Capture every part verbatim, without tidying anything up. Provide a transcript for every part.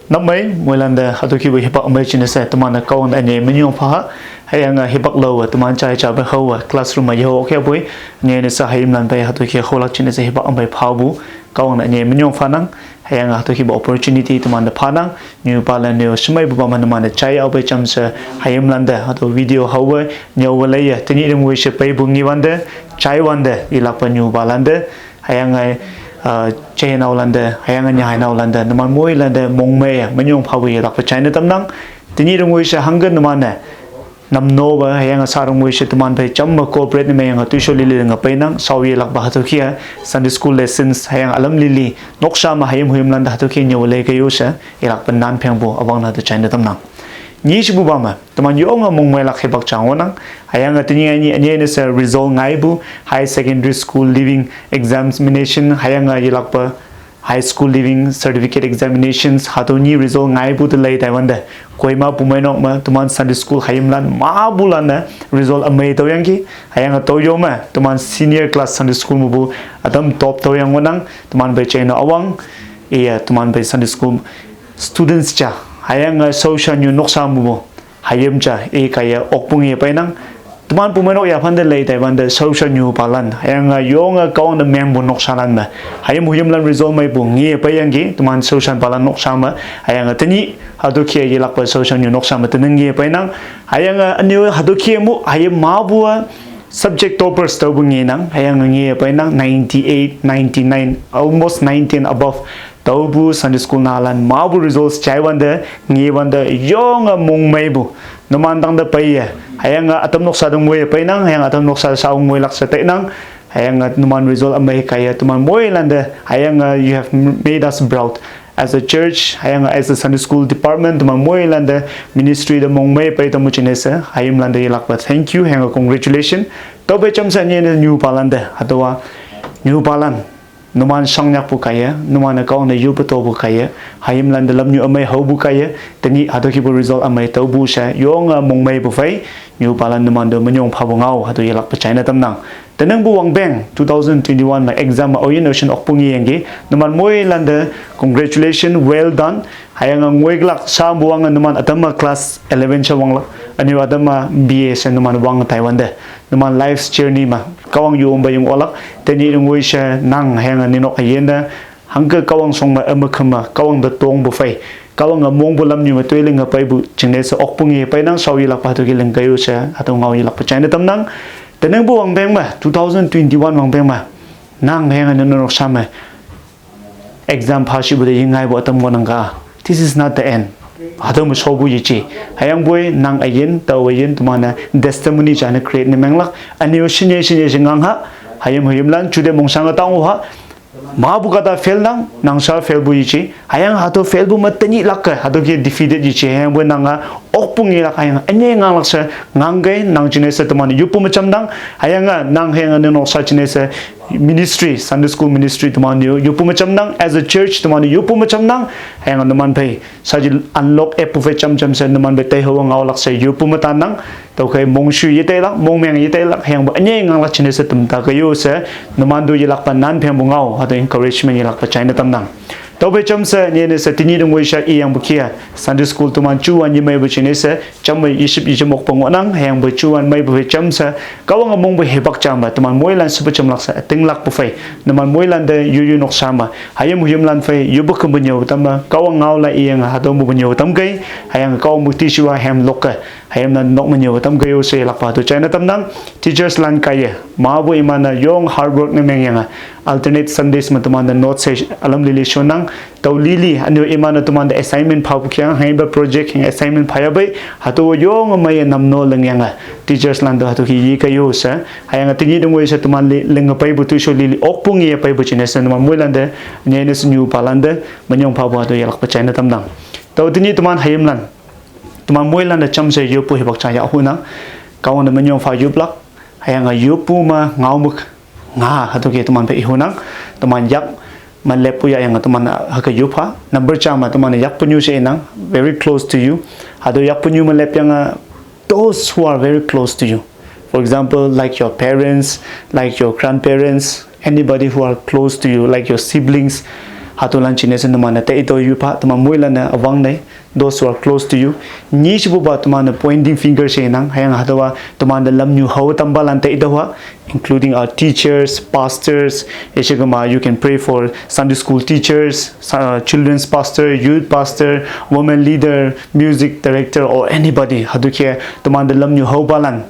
Namai, moilanda hatoki bu hipak amai chinese, teman kawan anye menyong pha, hayang hipak lau, teman chai cha ba hau, classroom ma yo kya bui, nye ne sa hayim lan bai hatoki holak chinese hipak amai pha bu, kawan anye menyong pha nang, hayang hatoki bu opportunity teman da pha nang, nyu pala nyo shimai bu ba man man chai au bai cham sa hayim landa, hato video hau, nyo wa lai ya, tini dum wi she pai bu ngi wanda, chai wanda, ilak pa nyu palanda, hayang ai, uh, chai nau landa, hayang nya hai nau landa, naman moi landa, mong mei, menyong pha wi lak pa chai na tam nang, tini dum wi she hangga naman ne, nam no ba, hayang sa dum wi she teman bai cham ma cooperate ne mei yang tu sho lili nga pai nang, sau ye lak ba hatu kia, Sunday school lessons, hayang alam lili, noksha ma hayim huyim landa hatu kia nyo wa lai ka yo she, ilak pa nan peng bu, abang na tu chai na tam nang. Nyi shi bu ba ma, teman yo nga mong mei lak hipak chang wa nang, hayang tini ngi, ngi, ngi ne sa result ngai bu, high secondary school leaving examination, hayang ilak pa, high school leaving certificate examinations, hato nyi result ngai bu te lai Taiwan da. Koi ma pu mai nok ma, teman Sunday school hayim lan, ma bu lan na, result amai tau yang ki, hayang tau yo ma, teman senior class Sunday school mu bu, atam top tau yang wa nang, teman bai chai na awang, iya, teman bai Sunday school students cha, hayang social nyu noksha mu bu, hayim cha, e kaya okpung ye pai nang, teman pu mai nok ya phan de lai Taiwan da social nyu palan, hayang yo nga kawan da meng bu noksha lan ma, hayim huyim lan result mai bu ngi pai yang ki, teman social palan noksha ma, hayang tini, hatu kia ye lak pa social nyu noksha ma tenang ye pai nang, hayang anyo hatu kia mu, hayim ma bu subject toppers tau bu ngi nang, hayang ngi pai nang, ninety eight, ninety nine, almost ninety and above, tau bu Sunday school na lan, ma bu results chai wanda, ngi wanda, yo nga mong mei bu, numan tang da pai ya, hayang atam noksha dum wi pai nang, hayang atam noksha sa ung wi lak sa te nang, hayang numan result amai kaya, teman moi landa, hayang you have made us proud as a church, hayang as a Sunday school department, teman moi landa, ministry da mong mei pai tamu chinese, hayim landa ye lak pa, thank you, hayang congratulation, tau bai cham sa nye ne nyu palanda, hato wa, nyu palan, numan sang nyak bu kaya, numan na kawan na yu pa to bu kaya, hayim landa lam nyu amai hau bu kaya, tini hato ki bu result amai tau bu sha, yo nga mong mei bu fai, nyu palan numan do menyong pha bu ngau, hato ye lak pa chai na tam nang. Tenang bu wang beng, two thousand twenty-one ma exam ma oyin ocean okpung ye yang ki, numan moi landa, congratulation, well done, hayang ngoi glak sa bu wang numan atam ma class eleven cha wang lak, anyo atam ma B A sa numan wang Taiwan da. Numan life's journey ma, kawang yu umba yung olak, teni yung wi sha nang hayang ninok ayenda, hangka kawang song ma ama kama, kawang da tong bu fai, kawang a mong bu lam nyu ma tui ling a pai bu, jingne sa okpung ye pai nang sau yi lak pa hatu ki ling kayu sha, hatu ngau yi lak pa chai na tam nang, tenang bu wang beng ma, two thousand twenty-one wang beng ma, nang hayang ninok sa ma, exam pha shi bu de ying ngai bu atam ngo nang ka. This is not the end. Hatu mu sho bu yi chi. Hayang bui nang ayin, tau ayin, tumana testimony cha na create ni meng lak. Ani yo shin ye shin ye shin ngang ha. Hayim huyim lan, chu de mong shang tang u ha. Ma bu kata fail nang, nang sha fail bu yi chi. Hayang hatu fail bu ma tani lak ka, hatu ki defeated yi chi. Hayang bui nang a, okpung yi lak hayang, anye ngang lak sha, ngang gai, nang chine sa tumana yupu ma cham nang. Hayang a, nang hayang a ninok sa chine sa, ministry, Sunday school ministry teman yu, yupu ma cham nang, as a church teman yu, yupu ma cham nang, hayang teman phai, sa ji unlock app phai cham cham sa teman phai tai hawa ngau lak sa yupu ma tan nang, tau kai mong shu yi tai lak, mong meng yi tai lak, hayang ba anye ngang lak chine sa tum ta ka yu sa, teman du yi lak pa nan pheng bu ngau, hatu encouragement yi lak pa chai na tam nang. Tau phai cham sa, nye ne sa tini dung wai sha i yang bu kia, Sunday school teman chu wan yi mai bu chine sa, cham bai yiship yishim mok pa ngo nang, hayang bai chu wan mai bai cham sa, kawang among bai hebak cham ba, teman moi lan supa cham lak sa, ting lak bu fai, teman moi lan da yu yu nok sa ma, hayim huyim lan fai, yu bu kum bu nyo tam ma, kawang ngau la iyang, hatu mu bu nyo tam kai, hayang kawang bu ti shiwa hem lok ka, hayim lan nok ma nyo tam kai yo se lak pa tu chai na tam nang, teachers lan kai ye, ma bu iman na yong hard work ne meng yang a, alternate Sundays ma teman da note se alam lili shon nang, tau lili, anu iman na teman da assignment pha bu kiang, hayang ba project hayang assignment pha ya bai, hatu yong ma ya nam no leng yang a, teachers lan da hatu ki yi ka yo sa, hayang a tini dung wai sa teman li, leng pai bu tu sho lili, okpung ye pai bu chine sa, teman moi lan da, nye ne sa nyu pa lan da, menyong pha bu hatu ya lak pa chai na tam nang. Tau tini teman hayim lan, teman moi lan da cham sa yupu hebak cha ya hu nang, kawang da menyong pha yup lak, hayang a yupu ma ngau muk, nga hatu ke teman phai i hu nang, teman yak ma lep pu ya yang teman haka yup ha, number cha ma teman yak pu nyu se nang, very close to you, hatu yak pu nyu ma lep yang a, those who are very close to you. For example, like your parents, like your grandparents, anybody who are close to you, like your siblings, Hatulan chingnese teman-e taitao yupha, teman moilan-e üwangne, those who are close to you. Nyi shepupa teman-e pointing finger she nang, hüyange hatüowa teman te lamnyu hao tampalan taitaowa, including our teachers, pastors, yeshikema you can pray for Sunday school teachers, uh, children's pastor, youth pastor, women leader, music director, or anybody. Hatüo kih-e teman te lamnyu haopalan,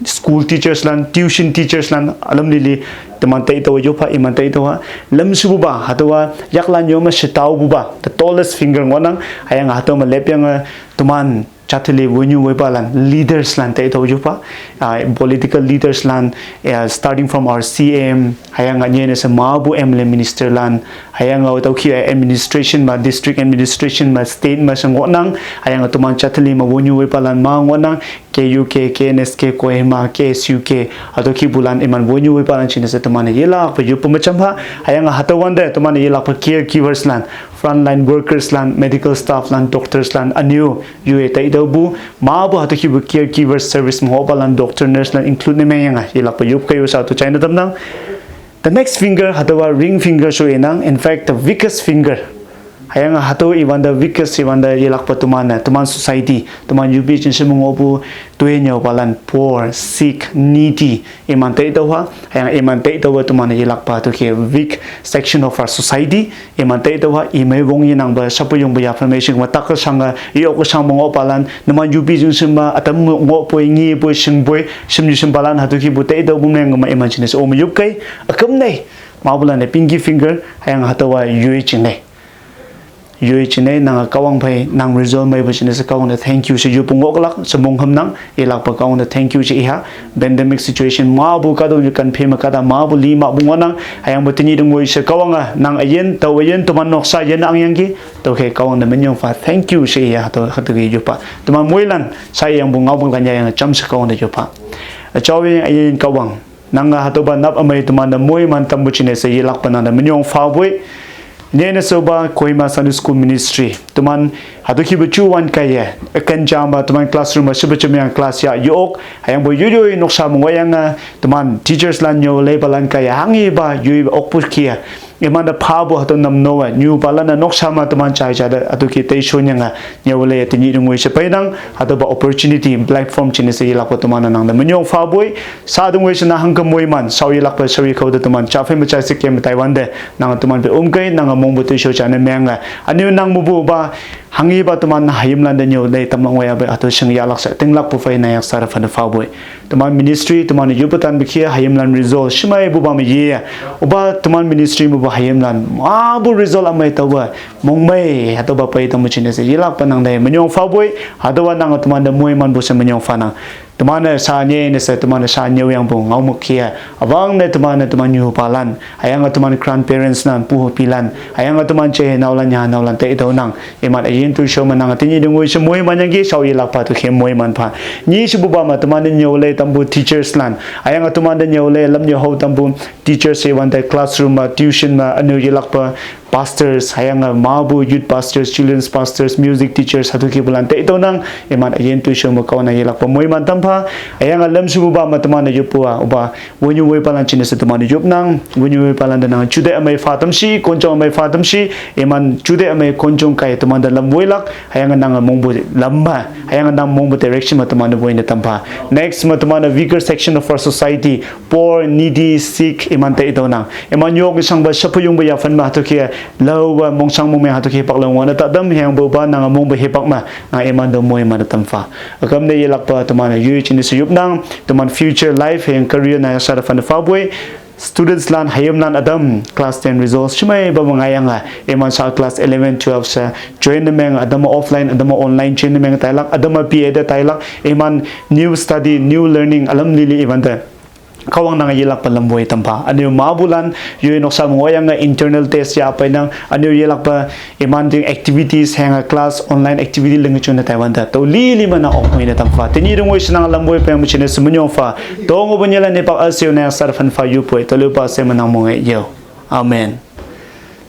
school teachers lan, tuition teachers lan, ülam lili teman taitaowa yopha, iman taitaowa. Lamshepupa, hatüowa yaklan yo me shetaopupa, the tallest finger ngohnang, hüyange hatüo me lepyange teman jateli wonyu woipalan, leaders lan taitao yopha, ah, political leaders lan, eh, starting from our C M, hüyange nyene she mapu M L A minister lan, hüyange tüo kih-e administration me, district administration me, state me she ngohnang, hüyange teman jateli me wonyu woipalan ma ngohnang, K U K, K N S K, Kohima, K S U K, hatüo kihpulan iman wonyu woipalan chingnese teman-e yelakpe yoppe me jampha, hüyange hatüowante teman-e yelakpe caregivers lan, frontline workers lan, medical staff lan, doctors lan, ünyu, yoi taitaopu, mapu hatüo kihpu caregivers service me ngohpalan, doctor, nurse lan include ne mengyange yelakpe yopkei yo sha to china tamnang. The next finger, hatüowa ring finger she inang, in fact, the weakest finger. Hüyange hatüo iwante weakest iwante yelakpe teman-e, teman society, teman yupi jingshe me ngohpu toinyüopalan, poor, sick, needy, iman taitaowa, hüyange iman taitaowa teman-e yelakpa hatüo kih-e weak section of our society, iman taitaowa, imei wong yenangpe, shapu yongpu ya information me tak shange, yok shang me ngohpalan, numan yupi jingshe me, ütam ngohpoi, ngepoi, shingpoi, shimnyu shimpalan, hatüo kihpu taitaopu mengma iman chingnese ome yopkei, üküm ne, mapulan-e pinky finger, hüyange hatüowa yoi jingne. Yoi jingne nange Kahwang phei nang result meipu jingne she Kahwang te thank you she yoppe ngohlak she monghümnang, yelakpa Kahwang te thank you she iha. Pandemic situation mapu kahtoknyu kan phe me kahta mapu li mapu ngohnang, hüyangpu tenyih te ngoi she Kahwange nang üyin, tao üyin, teman noksa üyin angyangki, tüokhei Kahwang te minyong pha thank you she iha, tüo, hatüo ke yoppha. Teman moilan, sha iyangpu ngaopulan yayange jamshe Kahwang te yoppha. Üjao üyin Kahwang, nange hatüopa nap ümei teman te moiman tampu jingne she yelakpa nang te minyong phapoi. Nyene shepa Kohima Sunday School Ministry, teman hatüo kihpu juwan kaiye, üken ja me teman classroom me shepe jemyang class ya yok, hüyangpu yoiyoi noksa me ngohyange, teman teachers lan nyüo leipalan kaiye, hanghepa yoi okpu kih-e, imante phapu hatüo namno-e, nyupalan-e noksa me teman jai ja te, hatüo kih teishonyange, nyüo lei tenyih te ngoi she peinang, hatüopa opportunity, platform jingne she yelakpa teman-e nang te minyong phapoi, sha te ngoi she nang hangke moiman, shao yelakpa shao ye khao te teman, ja phei me ja she kem taiwante, nange teman pe omkei, nange mongpu toishao ja ne menge. Ünyu nang mepupa, hanghepa teman hayimlan te nyüo lei tamlak ngoiyape, hatüo shing yahlak she, tinglakpu phei nang yaksha te phanne phapoi. Teman ministry, teman yoppe tanpu kih-e, hayimlan result shemeipupa me ye. Opa teman ministry mepu hayimlan, mapu result ümei taowe, mongmei, hatüopa pei tampu jingne she yelakpa nang te minyong phapoi, hatüowa nange teman te moimanpu she minyong phanang. Teman-e sha nyene she, teman-e sha nyüoyangpu ngaomük kih-e, üwangne teman-e teman nyupalan, hüyange teman grandparents lan, pu hopilan, hüyange teman jeihei naolan, yaha naolan taitaonang, iman üyin toishao me nange tenyih te ngoi she moimanyangki, shao yelakpa tüokhei moiman pha. Nyi shepupa me teman-e nyüo lei tampu teachers lan, hüyange teman te nyüo lei lamnyu hao tampu teachers iwante classroom me, tuition me, ünyu yelakpa pastors, hüyange mapu youth pastors, children's pastors, music teachers, hatüo kihpulan taitaonang, iman üyin toishao me Kahwange yelakpa moiman tampha, hüyange lamshepupa me teman-e yoppua, opa, wonyu woipalan jingne she teman-e yopnang, wonyu woipalan te nang jute ümei pha tamshi, konjong ümei pha tamshi, iman jute ümei konjong kaiye teman te lam woilak, hüyange nange mongpu lam me, hüyange nang mongpu direction me teman-e woine tampha. Next me teman-e weaker section of our society, poor, needy, sick, iman taitaonang. Iman yok shangpa shepu yongpu yaphan me hatüo kih-e, laowe mongshang mongmei hatüo kih-e paklak ngohne ta tam, hüyangpupa nange mongpu hipak me, nang iman te moiman te tampha. Üküm ne yelakpa teman-e yoi jingne she yopnang, teman future life hüyange career nang yaksha te phanne phapoi. Students lan hayimlan ütam class ten results shemeipa me ngaiyange, iman sha class eleven, twelve she join ne meng, ütam offline, ütam online join ne meng tailak, ütam B Ed te tailak, iman new study, new learning, ülam lili iwante Kahwang nange yelakpa lam woi tampha. Ünyu mapulan, yoi noksa me ngohyange internal test ya peinang, ünyu yelakpa iman jing activities hüyange class online activity lingjun ne taiwante, tüo lili me nang okmei ne tampha. Tenyih te ngoi she nang lam woi peipu jingne she minyong pha. Tongopu nyelan nepak üshei-o nang yaksha te phanne pha yopoi, tüoleupa she me nang monge yao. Amen.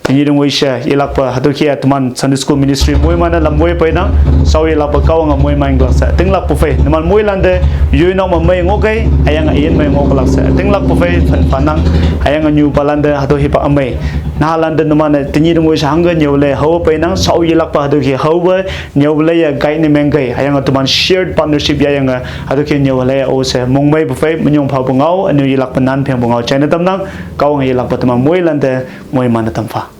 Tenyih te ngoi she yelakpa hatüo kih-e teman Sunday School Ministry moiman-e lam woi peinang, shao yelakpa Kahwange moiman lak she tinglakpu phei, numan moilan te, yoi nok me mei ngohkei, hüyange üyin mei ngohlak she tinglakpu phei phanphanang, hüyange nyupalan te hatüo hipak ümei Nahalante numan-e tenyih temu she hangke nyüolei hao peinang, shao yelakpa hatüo ki haowe nyüolei-e guide ne mengkei. Hüyange teman shared partnership yahyange hatüo ki nyüolei-o she mongmeipu phei minyong phapu ngao, ünyu yelakpe nan phengpu ngao jaine tamnang. Kahwange yelakpe teman moilante moiman-e tampha.